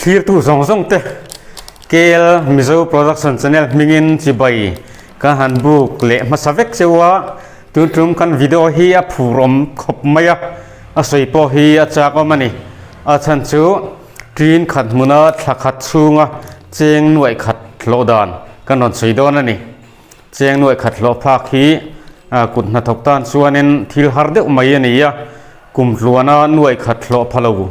Thlirtu zawng zawng te KL Mizo Production Channel hmingin chibai kan han buk leh hmasa vek cheu a, tun tum kan video hi a phur awm khawp mai a, a sawi pawh hi a chak awm a ni. A chhan chu tin khat hmuna thla khat chhunga cheng nuaih khat hlawh dan kan rawn sawi dawn a ni. Cheng nuaih khat hlawh phak hi kut hnathawk tan chuanin thil har deuh mai a ni a, kum tluana nuaih khat hlawh pha lo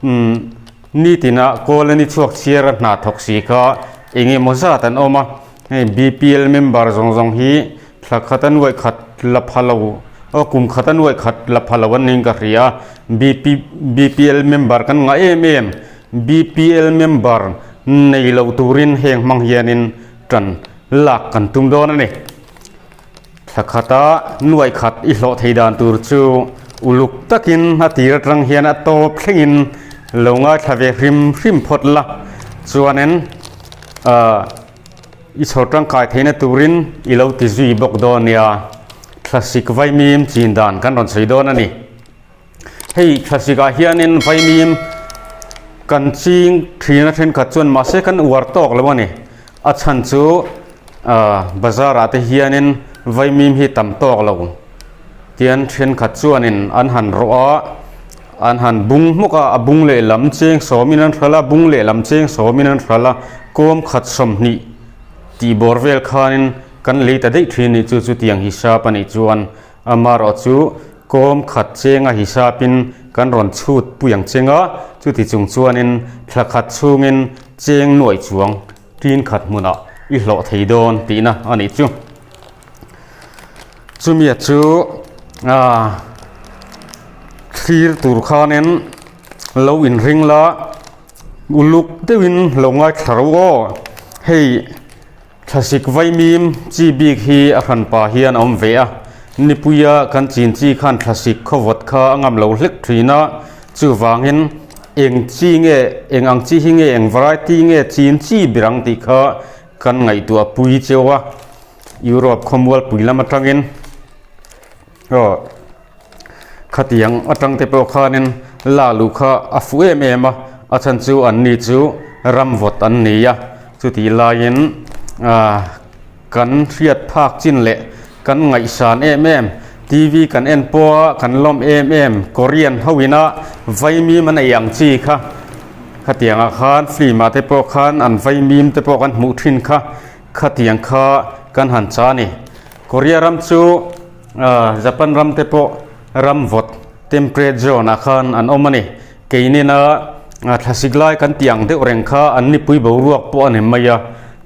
Umm, nitina kawl a ni chhuak chhiar a hna thawk si kha eng emaw zat an awm a, hei BPL member zawng zawng hi thla khat a nuaih khat la pha lo aw kum khat a nuaih khat la pha lo an niin ka hria a, BP BPL member kan ngah em em, BPL member nei lo turin heng hmang hianin tan lak kan tum dawn a ni. Thla khata nuaih khat i hlawh thei dan tur chu uluk takin a tir atang hian a tawp thlengin lo ngaithla ve hrim hrim phawt la. Chuanin ahh i chhawr tangkai theihna turin i lo ti zui bawk dawn nia. Thlasik vaimim chin dan kan rawn sawi dawn a ni. Hei thlasik ah hianin vaimim kan ching thin a thenkhat chuan mahse kan uar tawk lo a ni. A chhan chu ahh bazar ah te hianin vaimim hi tam tawk lo tian thenkhat chuanin an han rawh a an han bung hmawk a a bung lehlam cheng sawmin an hralh a bung lehlam cheng sawmin an hralh a kawm khat 20 tih bawr vel khanin kan lei ta daih thin a nih chu chutiang hisap a nih chuan Amaherawh chu kawm khat chenga hisapin kan rawn chhut pui ang cheng a, chuti chung chuanin thla khat chhungin cheng nuaih chuang tin khat hmunah i hlawh thei dawn tihna a nih chu. Chumia chu aaa thlir tur khanin lo inring la, uluk deuhin lo ngaithla ro aw, hei. Thlasik vaimim chi bik hi a hran pa hian a awm ve a, nipuia kan chin chi khan thlasik khawvawt kha a ngam lo hlek thin a, chuvangin eng chi nge eng ang chi hi nge eng variety nge chin chi ber ang tih kha kan ngaihtuah pui cheu a, Europe khawmualpui lam atangin aw khatiang atang te pawh khanin la luh kha a fuh em em a, a chhan chu an ni chu ram vawt an ni a, chutih laiin ah kan hriat phak chin leh kan ngaihsan em em T_V kan en pawha kan lawm em em Korean ho ina vaimim an ei ang chi kha khatiangah khan film ah te pawh khan an vaimim te pawh kan hmuh thin kha khatiang kha kan han cha a ni Korea ram chu. Ahh Japan ram te pawh ram vawt temperate zone ah khan an awm a ni. Keinina thlasik lai kan tih ang deuh reng kha an nipui boruak pawh a ni mai a,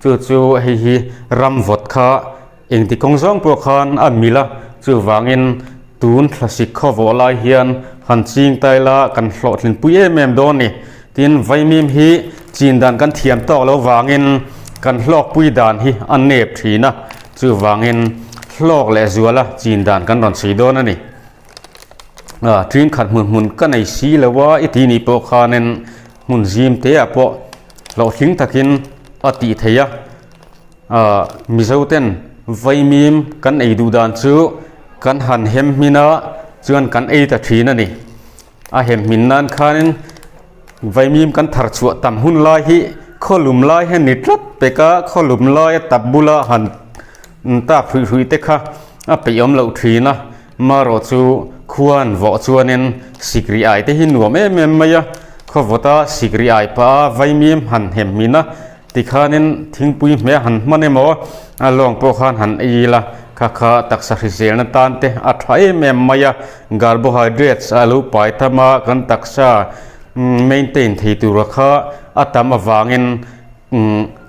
chu chu hei hi ram vawt kha engti kawng zawng pawh khan a mil a, chuvangin tun thlasik khaw vawh lai hian han ching tai la kan hlawhtlinpui em em dawn a ni. Tin vaimim hi chin dan kan thiam tawk lo vangin kan hlawkpui dan hi a nep thin a. Chuvangin hlawk leh zuala chin dan kan rawn chhui dawn a ni. A tin khat hmun hmun ka nei si lo a i ti nih pawh khanin hmun zim te ah pawh hlawhtling takin a tih theih a. A Mizo ten vaimim kan ei duh dan chu kan han hem hmin a chuan kan ei ta thin a ni. A hem hmin nan khanin vaimim kan thar chhuah tam hun lai hi khawlum lai hian ni tlat pek a, khawlum laia tap bula han tak hruih hruih te kha a peih awm loh thin a, marawh chu khuan vawh chuanin sikri ai te hi nuam em em mai a, khawvawta sikri ai pah a vaimim han hem hmin a. Tikhanin thingpui hmeh han hman emaw a lawng pawh khan han ei ila kha kha taksa hriselna tan te a tha em em mai a, carbohydrates a lo pai tham a, kan taksa maintain thei tura kha a tam avangin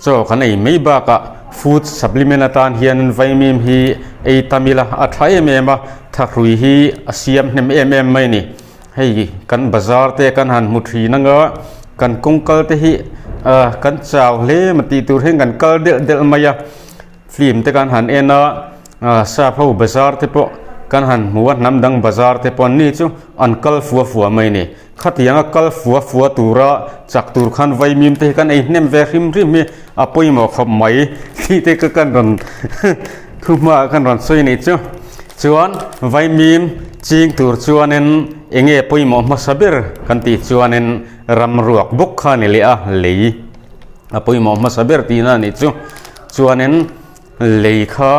chaw kan ei mai bakah food supplement atan hian vaimim hi ei tam ila a tha em em a, thahrui hi a siam hnem em em mai a ni. Hei kan bazar te kan han hmu thin anga kan kawng kal te hi ah kan chau hle maw tih tur hian kan kal delh delh mai a film te kan han en a ah sap ho bazar te pawh kan han hmu a hnam dang bazar te pawh an ni chu an kal fua fua mai a ni khatianga kal fua fua tura chak tur khan vaimim te hi kan ei hnem ve hrim hrim hi a pawimawh khawp mai tih te ka kan rawn thu hmaah kan rawn sawi a nih chu. Chuan vaimim ching tur chuanin eng nge pawimawh hmasa ber kan tih chuanin ram ruak bawk kha a ni leh a, lei a pawimawh hmasa ber tihna a nih chu. Chuanin lei kha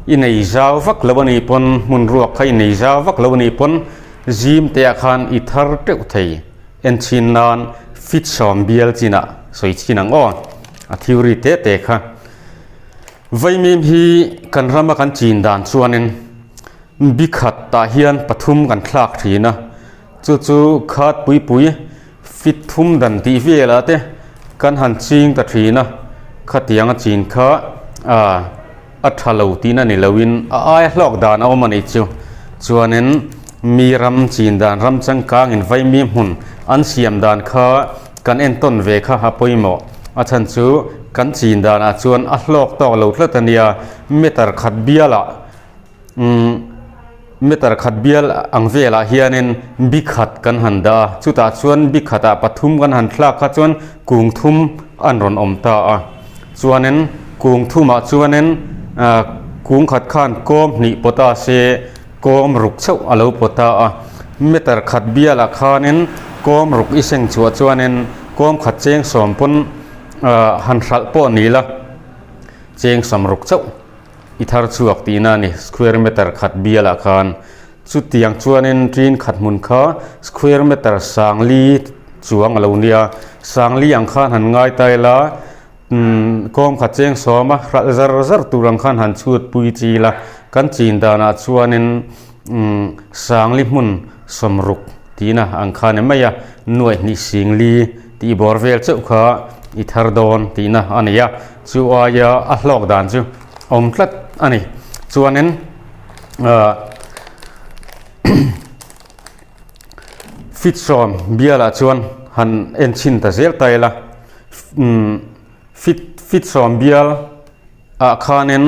i nei zau vak lo a nih pawn hmun ruak kha i nei zau vak lo a nih pawn zim te ah khan i thar teuh thei. Enchhin nan fit sawm bial chinah sawi chhin ang aw, a theory te te kha. Vaimim hi kan rama kan chin dan chuanin bi khat tah hian pathum kan thlak thin a, chu chu khat pui pui fit thum dan tih velah te kan han ching ta thin a, khatianga chin kha ah a tha lo tihna ni loin a aia hlawk dan a awm a nih chu. Chuanin mi ram chin dan ram changkangin vaimim hmun an siam dan kha kan entawn ve kha a pawimawh. A chhan chu kan chin danah chuan a hlawk tawk lo tlat a nia, meter khat bialah umm meter khat bial ang velah hianin bi khat kan han dah a, chutah chuan bi khatah pathum kan han thlak kha chuan kung thum an rawn awm ta a, chuanin kung thumah chuanin ah kung khat khan kawm hnih pawh ta se kawm ruk chauh a lo pawh ta a, meter khat bialah khanin kawm ruk i seng chhuah chuanin kawm khat cheng sawm pawn ah han hralh pawh ni la cheng sawm ruk chauh i thar chhuak tihna a ni square meter khat bialah khan chutiang chuanin tin khat hmun kha square meter sangli chuang a lo nia sangli ang khan han ngai ta ila umm kawm khat cheng sawm a hralh zar zar tur ang khan han chhut pui chil a kan chin danah chuanin umm sangli hmun sawmruk tihna ang kha ni mai a nuaih hnih singli tih bawr vel chauh kha i thar dawn tihna a ni a chu aia a hlawk dan chu awm tlat a ni chuanin ah fit sawm bialah chuan han en chhin ta zel ta ila umm fit fit sawm bial ah khanin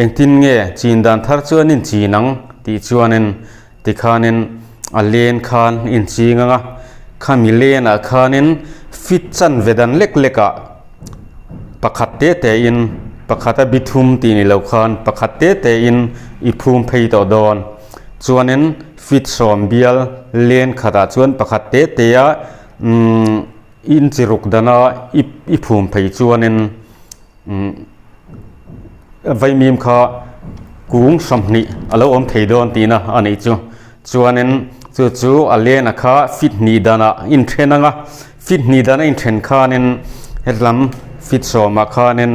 engtin nge chin dan thar chuan in chin ang tih chuanin tikhanin a len khan in ching ang a khami len ah khanin fit chanve dan lek lek ah pakhat te te in pakhat a bi thum tih ni lo khan pakhat te te in i phum phei tawh dawn chuanin fit sawm bial len khatah chuan pakhat te te a umm inchi ruk dana i i phum phei chuanin umm vaimim kha kung 20 a lo awm thei dawn tihna a nih chu chuanin chu chu a lena kha fit hnih danah inthen ang a fit hnih dana inthen khanin hetlam fit sawmah khanin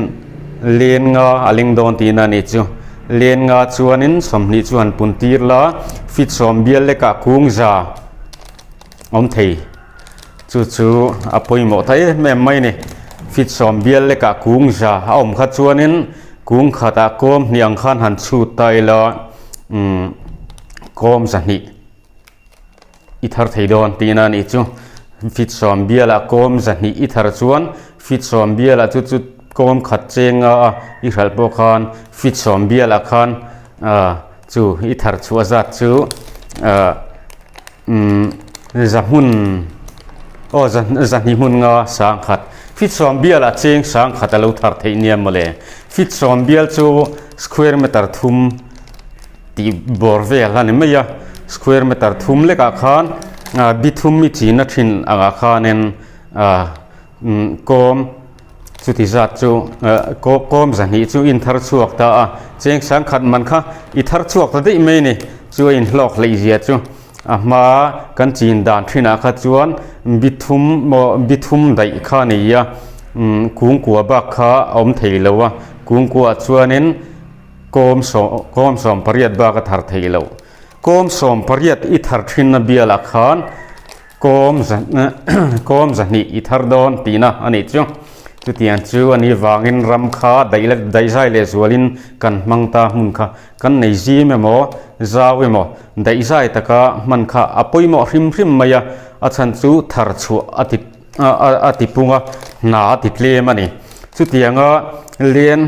len nga a ling dawn tihna a nih chu len nga chuanin 20 chu han pun tir la fit sawm bial lekah kung za awm thei. Chu chu a pawimawh ta em em mai a ni. Fit sawm bial lekah kung za a awm kha chuanin kung khatah kawm hnih ang khan han chhut ta ila umm kawm zahnih i thar thei dawn tihna a nih chu. Fit sawm bialah kawm zahnih i thar chuan fit sawm bialah chu chu kawm khat chenga a i hralh pawh khan fit sawm bialah khan ah chu i thar chhuah zat chu ah. Umm za hmun aw za zahnih hmun nga sangkhat fit sawm bial ah cheng sangkhat a lo thar theih nia mawle fit sawm bial chu square meter thum tih bawr vel a ni mai a square meter thum lek ah khan ah bi thum i chin a thin ang ah khanin ah umm kawm chuti zat chu ah kawm zahnih chu in thar chhuak ta a cheng sangkhat man kha i thar chhuak ta daih mai a ni. Chu a inhlawk hleih zia chu a hma kan chin dan thinah kha chuan bi thum maw bi thum daih kha a ni a umm kungkua bak kha a awm thei lo a kungkuaah chuanin kawm sawm kawm sawm pariat bak a thar thei lo kawm sawm pariat i thar thinna bialah khan Kawm kawm zahnih i thar dawn tihna a nih chu. Chutiang chu a nih vangin ram kha daih leh daihzai leh zualin kan hmang ta hmun kha kan nei zim emaw zau emaw daihzai taka hman kha a pawimawh hrim hrim mai a, a chhan chu thar chhuah a ti a ti pung a, hna a ti tlem a ni. Chutianga len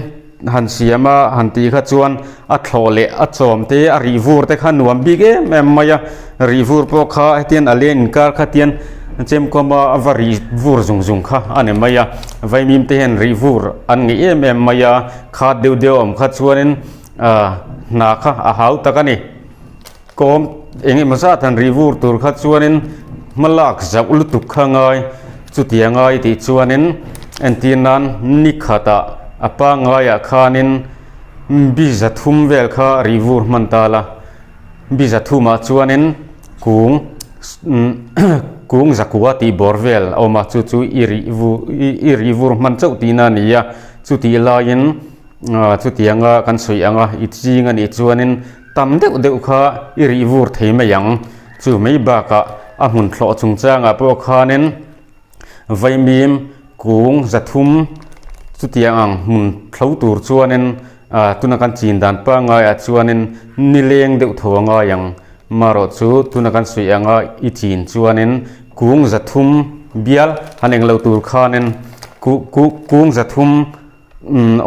han siam a han tih kha chuan a thlawh leh a chawm te a rih vur te kha nuam bik em em mai a rih vur pawh kha hetian a len inkar kha tian chemkawm a a va rih vur zung zung kha a ni mai a vaimim te hian rih vur an ngeih em em mai a khat deuh deuh a awm kha chuanin ah hna kha a hau tak a ni. Kawm eng emaw zat han rih vur tur kha chuanin hma lak zauh lutuk kha ngai chutia ngai tih chuanin entir nan ni khatah a pangaiah khanin biza thum vel kha rih vur hman ta la biza thumah chuanin kung kung zakua tih bawr vel a awm a chu chu i rih vur i rih vur hman chauh tihna a ni a chutih laiin chutianga kan sawi anga i ching a nih chuanin. Tam deuh deuh kha i rih vur thei mai ang. Chu mai bakah a hmun thlawh chungchangah pawh khanin vaimim kung zathum chutiang ang hmun thlo tur chuanin tuna kan chin dan pangaiah chuanin nileng deuh tho a ngai ang. Marawh chu tuna kan sawi anga i chin chuanin kung zathum bial han englo tur khanin kung zathum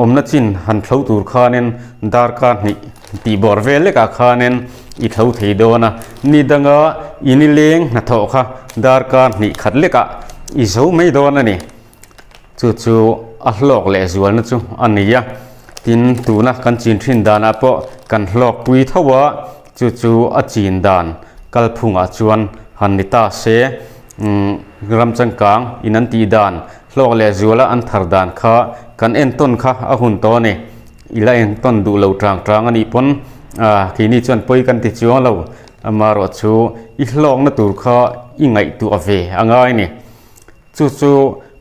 Awmna chin han thlo tur khanin darkar hnih tih bawr vel lekah khanin i thlo thei dawn a, ni danga i nileng hnathawh kha darkar hnih khat lekah i zo mai dawn a ni. Chu chu a hlawk leh zualna chu a ni a, tin tuna kan chin thin danah pawh kan hlawk pui tho a, chu chu a chin dan kalphungah chuan han ni ta se ram changkang in an tih dan Hlawk leh zuala an thar dan kha kan entawn kha a hun tawh a ni. I la entawn duh lo tang tang a nih pawn keini chuan pawi kan ti chuang lo. Amaherawh chu i hlawkna tur kha i ngaihtuah ve a ngai a ni. Chu chu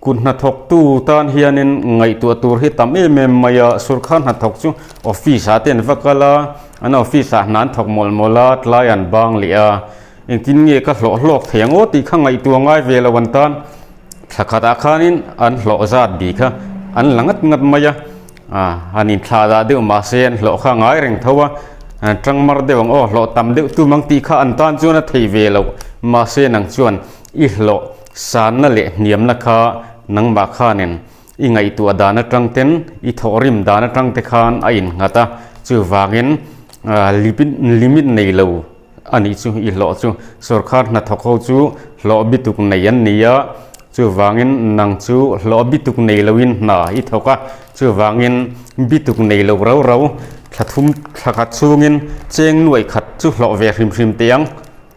kut hnathawktu tan hianin ngaihtuah tur hi tam em em mai a, sorkar hnathawk chu office ah te an va kal a, an office ah hna an thawk mawlh mawlh a, tlai an bang leh a, engtin nge ka hlawh hlawk thei ang aw tih kha ngaihtuah ngai ve lo an tan. Thla khatah khanin an hlawh zat bik kha an la ngat ngat mai a, han inthlah dah deuh mahse an hlawh kha ngai reng tho a, tang mar deuh ang aw hlawh tam deuh tum ang tih kha an tan chuan a thei ve loh mahse nang chuan i hlawh sanna leh hniamna kha nangmah khanin i ngaihtuah dan atang ten i thawhrim dan atang te khan a innghat a, chuvangin limit nei lo. A nih chu i hlawh chu sorkar hnathawk ho chu hlawh bituk nei an ni a, chuvangin nang chu hlawh bituk nei loin hna i thawk a, chuvangin bituk nei lo rau rau thla thum thla khat chhungin cheng nuaih khat chu hlawh ve hrim hrim teh ang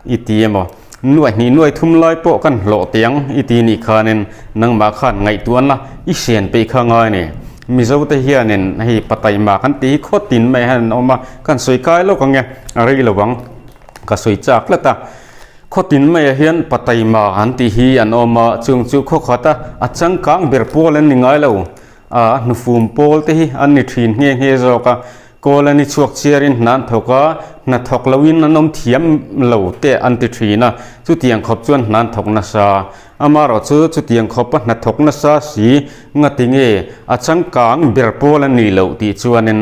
i ti emaw nuaih hnih nuaih thum lai pawh kan hlawh teh ang i ti nih khanin nangmah khan ngaihtuahna i sian peih kha ngai a ni. Mizo te hianin hei pataima kan tih hi khawtin mai hian an awm a, kan sawi kai lawk ang e. A rei lo ang, ka sawi chak tlat a. Khawtin maiah hian Pataima an tih hi an awm a, chung chu khaw khat a, a changkang ber pawl an ni ngai lo. A hnufum pawl te hi an ni thin nghe nghe zawk a, kawl an i chhuak chiarin hna an thawk a, hna thawk loin an awm thiam lo te an ti thin a, chutiang khawp chuan hna an thawk nasa. Amaherawh chu chutiang khawpa hna thawk nasa si ngati nge a changkang ber pawl an nih loh tih chuanin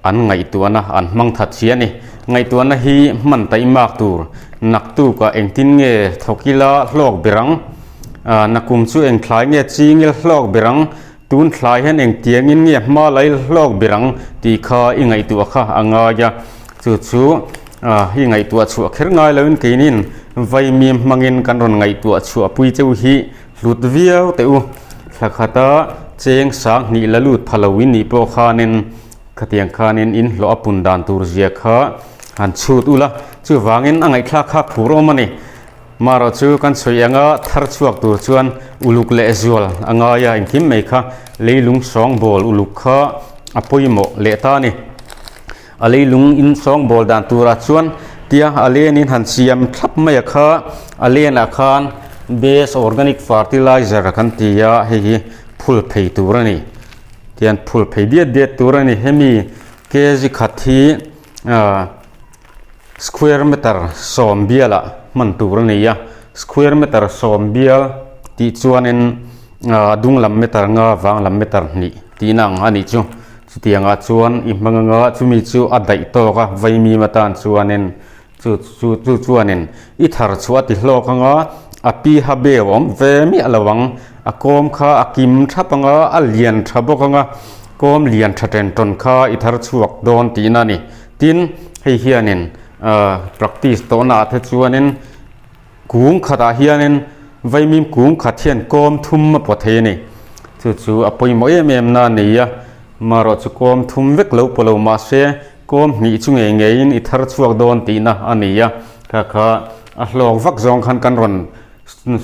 An ngaihtuahna an hmang that si a ni. Ngaihtuahna hi hman taih mak tur. Naktukah engtin nge thawk ila hlawk ber ang? Nakum chu eng thlai nge ching ila hlawk ber ang? Tun thlai hian engtiangin nge hma la ila hlawk ber ang? tih kha i ngaihtuah kha a ngai a. Chu chu i ngaihtuah chhuah kher ngai loin keinin vaimim hmangin kan rawn ngaihtuah chhuahpui cheu hi hlut viau teh u. Thla khata cheng sang hnih la lut pha lo in nih pawh khanin khatiang khanin in hlawh a pun dan tur zia kha han chhut ula chuvangin a ngaihthlak kha phur awm a ni. Marawh chu kan sawi anga thar chhuak tur chuan uluk leh zual a ngai a engkim mai kha leilung sawngbawl uluk kha a pawimawh leh ta a ni. A leilung in sawngbawl dan turah chuan tia a lenin han siam thlap mai a kha a lenah khan base organic fertilizer kan ti a hei hi phul phei tur a ni tian phul phei diat diat tur a ni hemi kg khat hi ah square meter sawm bialah hman tur a ni a square meter sawm bial tih chuanin ah dung lam meter nga vang lam meter hnih tihna ang a nih chu. Chutiangah chuan i hmang anga chumi chu a daih tawk a vaimim atan chuanin chu chu chu chuanin i thar chhuah a ti hlawk anga a pi ha beu a awm ve miah lo ang a kawm kha a kim thap anga a lian tha bawk anga kawm lian tha ṭen ṭawn kha i thar chhuak dawn tihna a ni. Tin hei hianin ah practice tawhnaah te chuanin Kung khatah hianin vaimim kung khat hian kawm thum a pawt thei a ni. Chu chu a pawimawh em em na a ni a, marawh chu kawm thum vek lo pawh lo mahse Kawm hnih chu ngei ngeiin i thar chhuak dawn tihna a ni a, kha kha a hlawk vak zawng khan kan rawn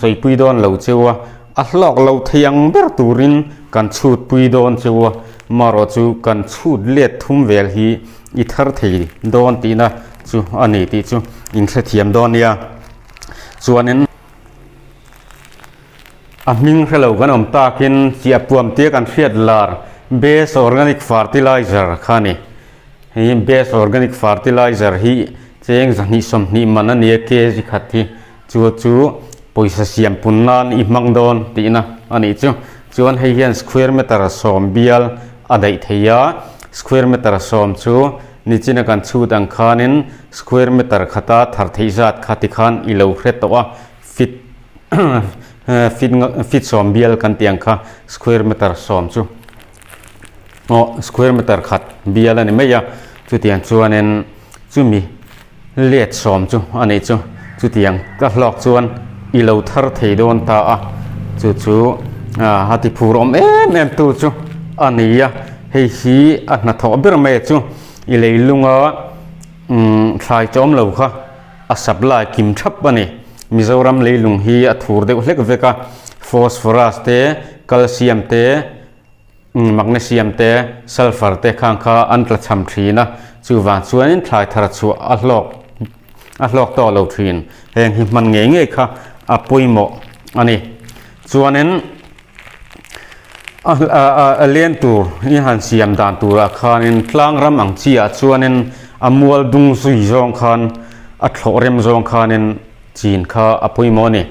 sawipui dawn lo cheu a, a hlawk lo thei ang ber turin kan chhut pui dawn cheu a, marawh chu kan chhut let thum vel hi i thar thei dawn tihna chu a ni tih chu in hrethiam dawn nia. Chuanin. A hming hre lo kan awm takin chiah puam tia kan hriat lar Best Organic Fertilizer kha a ni. Hei Best Organic Fertilizer hi cheng zahnih 20 man a nia kg khat hi chu chu pawisa siam pun nan i hmang dawn tihna a nih chu. Chuan hei hian square meter 10 bial a daih thei a, square meter 10 chu nichina kan chhut ang khanin square meter khata thar theih zat kha tikhan i lo hre tawh a. Feet feet feet 10 bial kan tih ang kha square meter 10 chu aw square meter khat bial a ni mai a chutiang chuanin chumi let 10 chu a nih chu chutiang ka hlawk chuan i lo thar thei dawn ta a chu chu a ti phur awm em em tu chu a ni a hei hi a hnathawh ber mai chu i leilunga umm thlai chawm lo kha. A supply kim thap a ni. Mizoram leilung hi a thur deuh hlek vek a, phosphorus te, calcium te, magnesium te, sulphur te khang kha an tla cham thin a, chuvang chuanin thlai thar chhuah a hlawk a hlawk tawh lo thin. Heng hi hman ngei ngei kha a pawimawh a ni. Chuanin a len tur i han siam dan turah khanin tlang ram ang chi ah chuanin a mual dung zui zawng khan a thlawh rem zawng khanin chin kha a pawimawh a ni.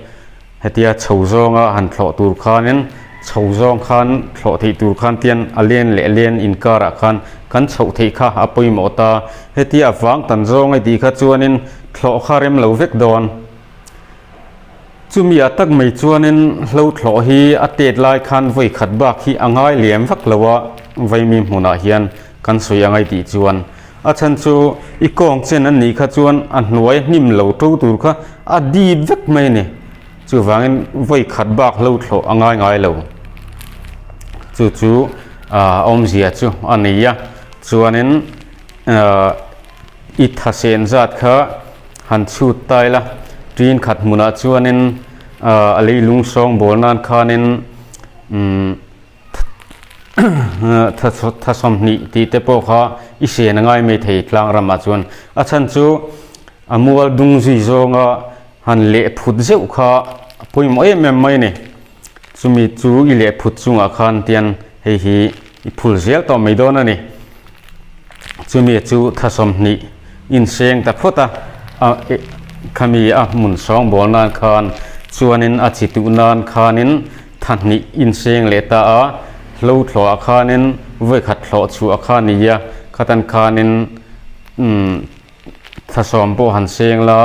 Hetia chho zawnga han thlawh tur khanin chho zawng khan thlawh theih tur khan tian a len leh len inkarah khan kan chhoh theih kha a pawimawh ta. Hetia a vang tan zawng a tih kha chuanin thlawh kha rem lo vek dawn. Chumi ah tak mai chuanin hlo thlawh hi a tet lai khan vawi khat bak hi a ngai liam vak lo a, vaimi hmunah hian kan sawi angai tih chuan a chhan chu i kawng chen an nih kha chuan a hnuai hnim lo to tur kha a dip vek mai a ni. Chuvangin vawi khat bak hlo thlawh a ngai ngai lo. Chu chu a awmzia chu a ni a, chuanin ahh i thasen zat kha han chhut tai la tin khat hmunah chuanin ahh a leilung sawng bawl nan khanin umm tha 20 tih te pawh kha i sen a ngai mai thei tlang ramah chuan a chhan chu a mual dung zui zawnga han leh phut zeuh kha a pawimawh em em mai a ni chumi chu i leh phut chungah khan tian hei hi i phul zel tawh mai dawn a ni. Chumi chu tha 20 inseng ta phawt a, a khami a hmun sawng bawl nan khan chuanin a chi tuh nan khanin tha hnih inseng leh ta a, hlo thlawhah khanin vawikhat thlawh chhuah kha ni a, khatan khanin umm Thla 10 pawh han seng la,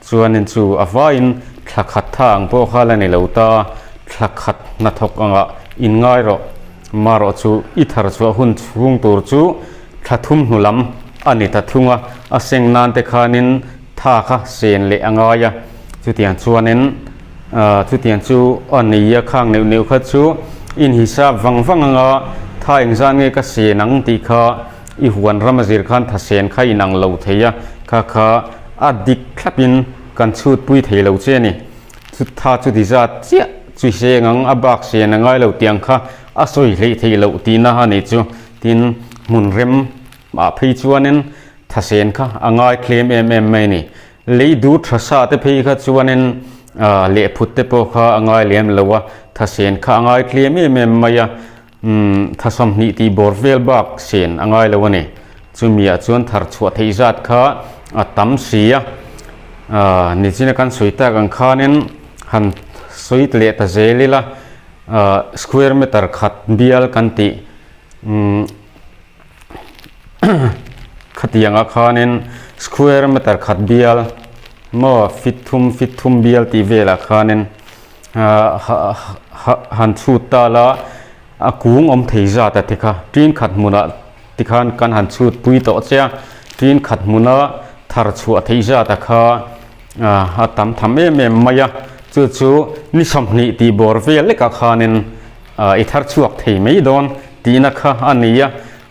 chuanin chu a vaiin thla khat tha ang pawh kha la ni lo ta, thla khat hnathawk angah in ngai rawh. Marawh chu i thar chhuah hun chhung tur chu thla thum hnu lam a ni ta thung a, a seng nan te khanin tha kha sen leh a ngai a, chutiang chuanin chutiang chu a ni a, khang neuh neuh kha chu inhisap vang vang anga tha engzat nge ka sen ang tih kha I huan ram a zir khan thasen kha inang lo thei a, kha kha a dik thlapin kan chhut pui thei lo che a ni. Chu tha chu ti zat chiah chu seng ang a bak sen a ngai lo tiang kha a sawi hleih theih loh tihna a nih chu. Tin, hmun rem ah phei chuanin thasen kha a ngai thlem em em mai a ni. Lei dur tha sa te phei kha chuanin lehphut te pawh kha a ngai lem lo a, thasen kha a ngai thlem em em mai a. Umm, tha 20 tih bawr vel bak sen a ngai lo a ni. Chumiah chuan thar chhuah theih zat kha a tam si a. Aaa, nichina kan sawi tak ang khanin han sawi leh ta zel ila, aaa, square meter khat bial kan tih, umm, khatiangah khanin square meter khat bial maw feet thum feet thum bial tih velah khanin, han chhut ta la a kung awm thei zat a tikha tin khat hmunah tikhan kan han chhut pui tawh che a tin khat hmuna thar chhuah theih zat a kha a tam tham em em mai a chu chu ni 20 tih bawr vel lekah khanin i thar chhuak thei mai dawn tihna kha a ni a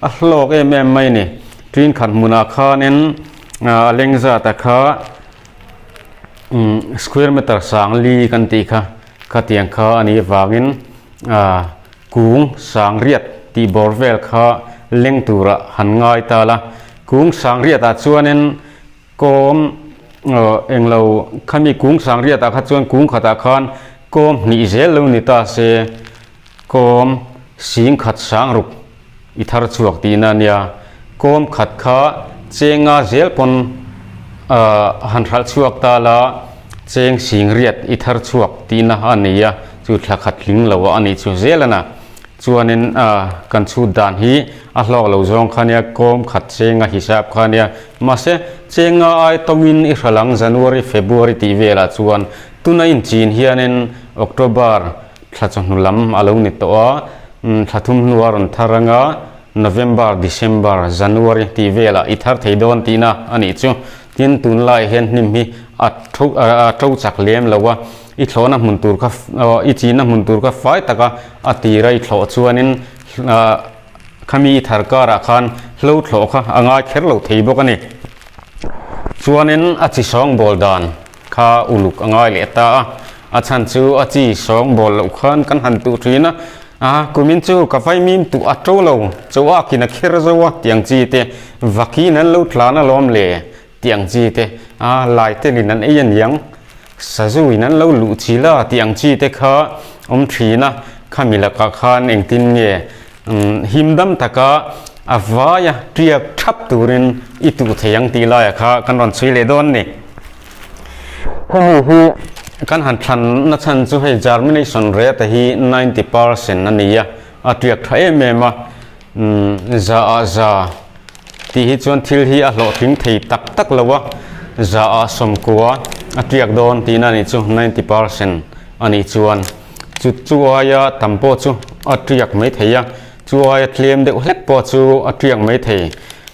a hlawk em em mai a ni. Ṭin khat hmunah khanin a leng zata kha square meter sang li kan tih kha khatiang kha a nih avangin kung sang riat tih bawr vel kha leng turah han ngai ta la. Kung sang riatah chuanin kawm englo khami kung sang riatah kha chuan kung khatah khan kawm hnih zel lo ni ta se kawm sing khat sang ruk i thar chhuak tihna a nia. Kawm khat kha chenga zel pawn han hralh chhuak ta la, cheng sing riat i thar chhuak tihna a ni a, chu thla khat tling lo a nih chu zel a na. Chuanin kan chhut dan hi a hlawk lo zawng kha nia, kawm khat chenga hisap kha nia. Mahse, chenga ai tawin i hral ang January, February tih velah chuan tuna inchin hianin October, Thla chawhnu lam a lo ni tawh a, thla thum hnu a rawn thar anga November, December, January tih velah i thar thei dawn tihna a nih chu. Tin, tunlaiah hian hnim hi a tho a to chak lem lo a, i thlawhna hmun tur kha i chinna hmun tur kha fai taka a tira i thlawh chuanin khami i thar karah khan hlo thlawh kha a ngai kher lo thei bawk a ni. Chuanin a chi sawngbawl dan kha uluk a ngai leh ta a, a chhan chu a chi sawng bawl loh khan kan han tuh thin a, a kumin chu ka vaimim tuh a to lo, chaw akin a kher zo a tiang chi te, vakin an lo tlan alawm le tiang chi te, a lai telin an ei aniang, sazu in an lo luh chi la tiang chi te kha awm thin a, khami lakah khan engtin nge him dam taka a vaia tiak thap turin i tuh thei ang tih laiah kha kan rawn chhui leh dawn a ni. Hemi hi kan han thlan na chhan chu hei germination rate hi 90% a ni a, a tiak tha em em a, za ah za tih hi chuan thil hi a hlawhtling thei tak tak lo a, za ah sawmkua a tiak dawn tihna a nih chu 90% a nih chuan. Chu chu aia tam pawh chu a tiak mai thei a, chu aia tlem deuh hlek pawh chu a tiak mai thei.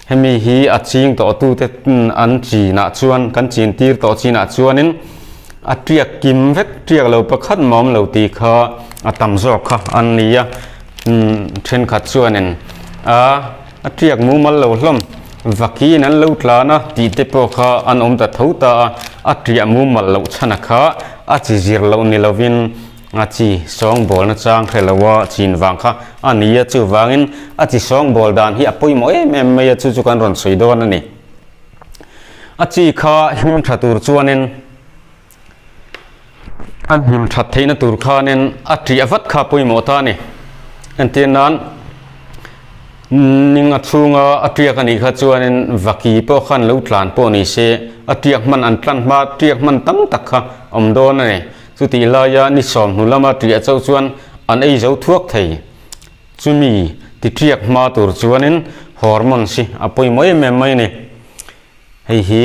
Hemi hi a ching tawh tute an chinah chuan kan chin tir tawh chinah chuanin a tiak kim vek tiak lo pakhat mah awm lo tih kha a tam zawk kha an ni a. Thenkhat chuanin a a tiak mumal lo hlawm vakin an lo tlan a tih te pawh kha an awm ta tho ta a, a tiah mumal loh chhan a kha a chi zir loh ni lovin a chi sawngbawl nachang hre lo a chin vang kha a ni a, chuvangin a chi sawngbawl dan hi a pawimawh em em mai a, chu chu kan rawn sawi dawn a ni. A chi kha him tha tur chuanin a him that theihna tur khanin a ṭiah vat kha pawimawh ta a ni. Entir nan Ninga chhunga a tiak a nih kha chuanin vaki pawh khan lo tlan pawh ni se a tiak hman an tlan hma tiak hman tam tak kha awm dawn a ni. Chutih laia ni sawm hnu lama tiah chauh chuan an ei zo thuak thei. Chumi ti tiak hma tur chuanin hormones hi a pawimawh em em mai a ni. Hei hi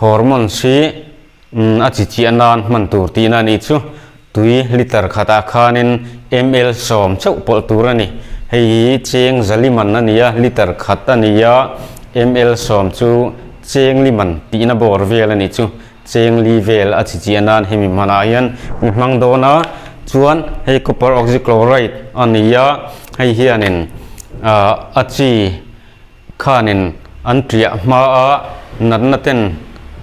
hormones hi a chi chiah nan hman tur tihna a nih chu. Tui liter khatah khanin ml sawm chauh pawlh tur a ni. Hei hi cheng zaliman a ni a, liter khat a ni a, ml sawm chu cheng liman tihna bawr vel a nih chu. Cheng li vel a chi chiah nan hemi hmanah hian mi hmang dawn a, chuan hei copper oxychloride a ni a, hei hianin a chi khanin an ṭiah hmaa natna ten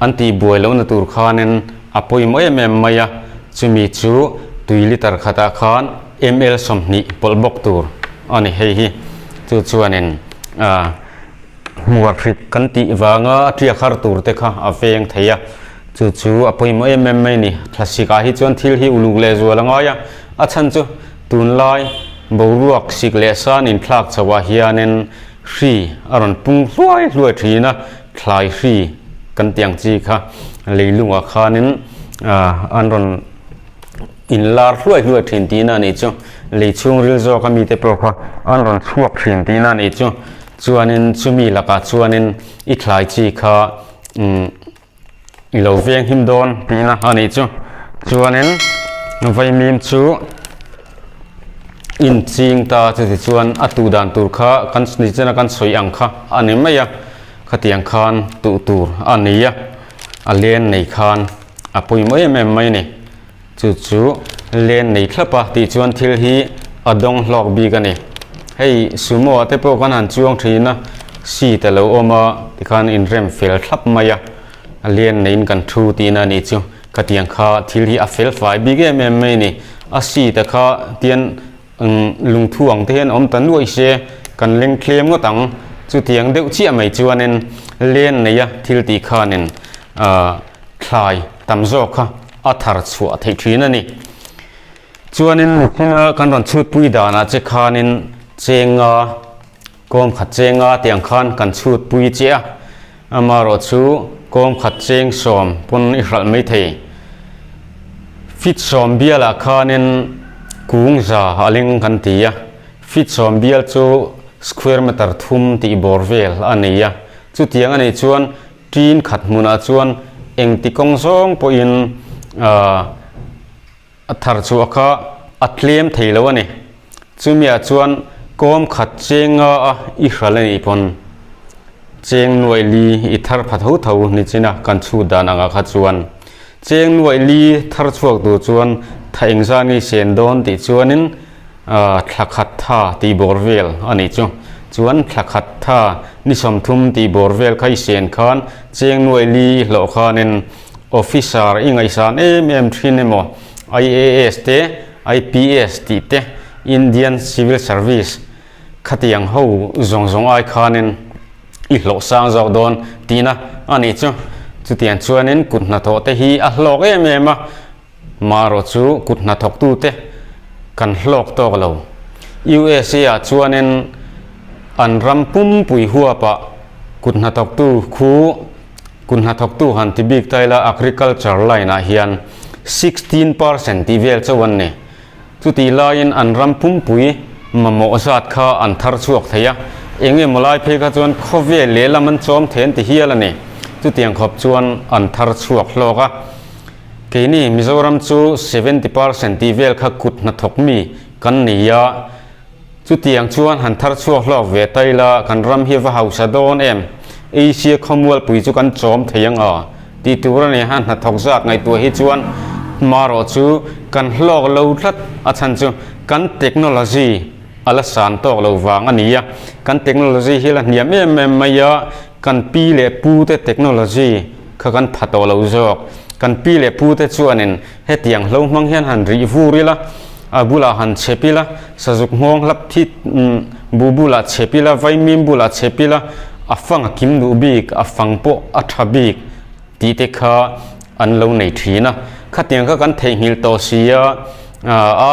an tihbuai lohna tur khanin a pawimawh em em mai a, chumi chu tui liter khatah khan ml 20 pawlh bawk tur a ni hei hi. Chu chuanin ah hmuar hrik kan tih vanga a ṭiak har tur te kha a veng thei a, chu chu a pawimawh em em mai a ni. Thlasik ah hi chuan thil hi uluk leh zual a ngai a, a chhan chu tunlai boruak sik leh san inthlak chhoh ah hianin hri a rawn pung hluai hluai thin a, thlai hri kan tih ang chi kha leilungah khanin an rawn inlar hluai hluai thin tihna a nih chu. Lei chhungril zawka mite pawh kha an rawn chhuak thin tihna a nih chu. Chuanin chumi lakah chuanin i thlai chi kha umm i lo veng him dawn tihna a nih chu. Chuanin vaimim chu inching ta chuti chuan a tuh dan tur kha kan nichina kan sawi ang kha a ni mai a, khatiang khan tuh tur a ni a, a len nei khan a pawimawh em em mai a ni. Chu chu len nei thlap a tih chuan thil hi a dawng hlawk bik a ni. Hei sumo ah te pawh kan han chuang thin a. Seat a lo awm a tikhan inrem fel thlap mai a a lian neiin kan thu tihna a nih chu khatiang kha thil hi a fel fai bik em em mai a ni a seat a kha tian lungthu ang te hian awm ta nuaih se kan leng thlem ngawt ang chutiang deuh chiah mai chuanin len neia thil tih khanin ah thlai tam zawk kha a thar chhuah theih thin a ni. Chuanin thila kan rawn chhutpui danah che khanin chenga kawm khat chenga tih ang khan kan chhutpui che a, amaherawh chu kawm khat cheng sawm pawn i hralh mai thei. Fit sawm bialah khanin kung za a ling kan ti a, fit sawm bial chu square meter thum tih bawr vel a nei a, chutiang a nih chuan tin khat hmunah chuan engti kawng zawng pawhin ahh A thar chhuah kha a tlem thei lo a ni. Chumiah chuan kawm khat cheng nga a i hral a nih pawn cheng nuaih li i thar pha tho tho ni chin a kan chhut dan angah kha chuan cheng nuaih li thar chhuak tur chuan tha engzah nge sen dawn tih chuanin thla khat tha tih bawr vel a nih chu. Chuan thla khat tha ni 30 tih bawr vel kha i sen khan cheng nuaih li i hlawh khanin Officer i ngaihsan em em thin emaw IAS te IPS tih te Indian Civil Service khatiang ho zawng zawng ai khanin i hlawh sang zawk dawn tihna a nih chu. Chutiang chuanin kut hnathawh te hi a hlawk em em a, marawh chu kut hnathawktute kan hlawk tawk lo. USA ah chuanin an ram pumpui huapah kut hnathawktu khu Kut hnathawktu han ti bik ta ila agriculture line ah hian 16% tih vel chauh an ni. Chutih laiin an ram pumpui mamawh zat kha an thar chhuak thei a, eng emaw lai phei kha chuan khawvel lehlam an chawm thei an ti hial a ni. Chutiang khawp chuan an thar chhuak hlawk a. Keini Mizoram chu 70% tih vel kha kut hnathawk mi kan ni a. Chutiang chuan han thar chhuak hlawk ve ta ila kan ram hi va hausa dawn em? Asia khawmualpui chu kan chawm thei ang aw? Tih tur a ni a, hnathawk zat ngaihtuah hi chuan hmarawh chu kan hlawk lo tlat a chhan chu kan technology a la san tawk lo vang a ni a, kan technology hi la hniam em em mai a, kan pi leh pu te technology kha kan pha tawh lo zawk. Kan pi leh pu te chuanin Hetiang hlo hmang hian han rih vur ila, a bulah han chhep ila, sazuk nghawng hlap thi bu bulah chhep ila, vaimim bulah chhep ila, a fang a kim duh bik, a fang pawh a tha bik tih te kha an lo nei thin a. Khatiang kha kan theihnghilh tawh si a,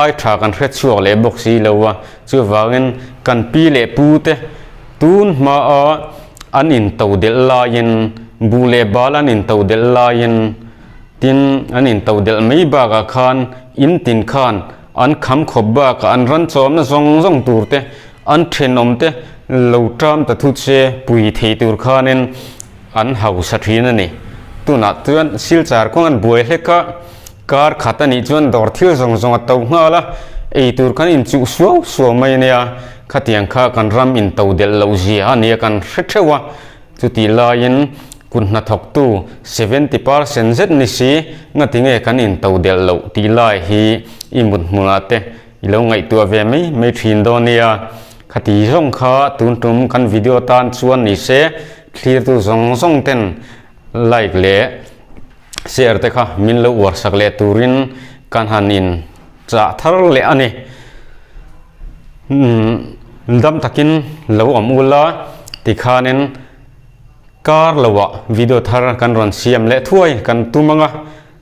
ai tha kan hre chhuak leh bawk si lo a, chuvangin kan pi leh pu te tun hmaa an intodelh laiin, buh leh bal an intodelh laiin, Tin, an intodelh mai bakah khan in tin khan an kham khawp bakah an ran chawmna zawng zawng tur te, an thenawm te lo ṭam ta thut se pui thei tur khanin an hausa ṭhin a ni. Tunah chuan Silchar kawng an buai hlek a, kar khat a nih chuan dawr thil zawng zawng a to nghal a, ei tur khan inchuh suau suau mai a nia, khatiang kha kan ram intodelh loh zia a nia kan hre ṭheuh a. Chutih laiin kut hnathawktu 70% zet ni si ngatinge kan intodelh loh tih lai hi i mut hmunah te i lo ngaihtuah ve mai mai thin dawn nia. Khati zawng kha tun tum kan video tan chuan ni se thlirtu zawng zawng ten like leh share te kha min lo uar sak leh turin kan han in chah thar leh a ni. Dam takin lo awm ula tikhanin kar loah video thar kan rawn siam leh thuai kan tum ang a,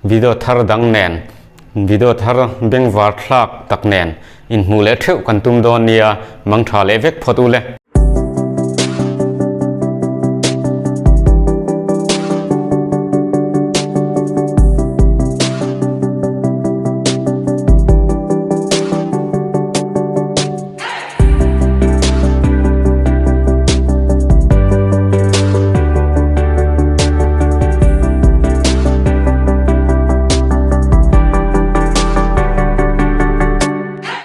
video thar dang nen video thar bengvar thlak tak nen inhmuh leh theuh kan tum dawn nia, mangtha leh vek phawt ule.